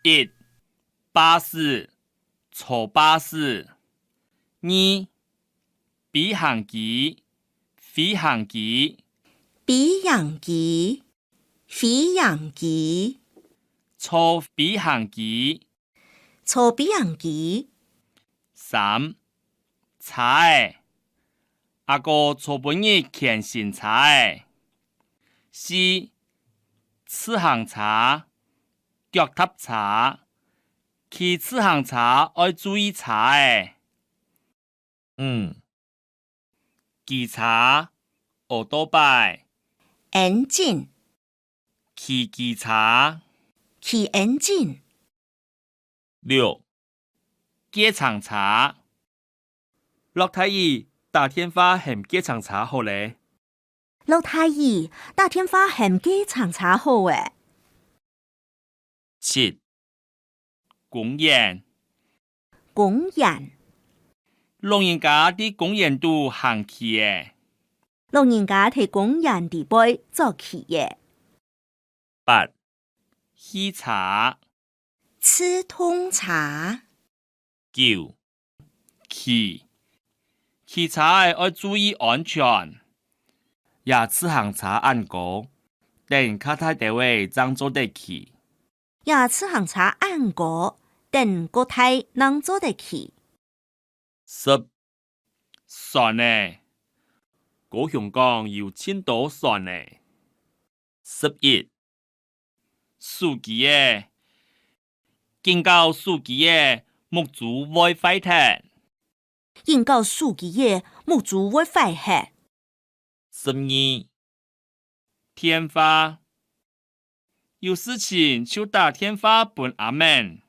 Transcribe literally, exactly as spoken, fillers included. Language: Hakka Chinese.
一、巴士，坐巴士。二、飛行機，飛行機。飛行機，飛行機。坐飛行機，坐飛行機。三、車仔，阿哥昨晡日牽新車仔。四、自行車，腳踏車，騎自行車愛注意車仔。五、機車，奧多拜。Engine，騎機車，騎engine。六、計程車，落大雨，打電話喊計程車好咧。落大雨，打電話喊計程車好咧。七、公園，公園。老人家在公園肚行棋仔。老人家在公園裡背捉棋仔。八、汽車，自動車。九、騎，騎車仔愛注意安全。這自行車恁高，等較大兜仔正做得騎。這自行車恁高，等較大正做得騎。十、船仔，高雄港有盡多船仔。十一、手機仔，緊搞手機仔，目珠會壞忒。緊搞手機仔，目珠會壞忒。十二、電話，有事情就打電話分阿姆。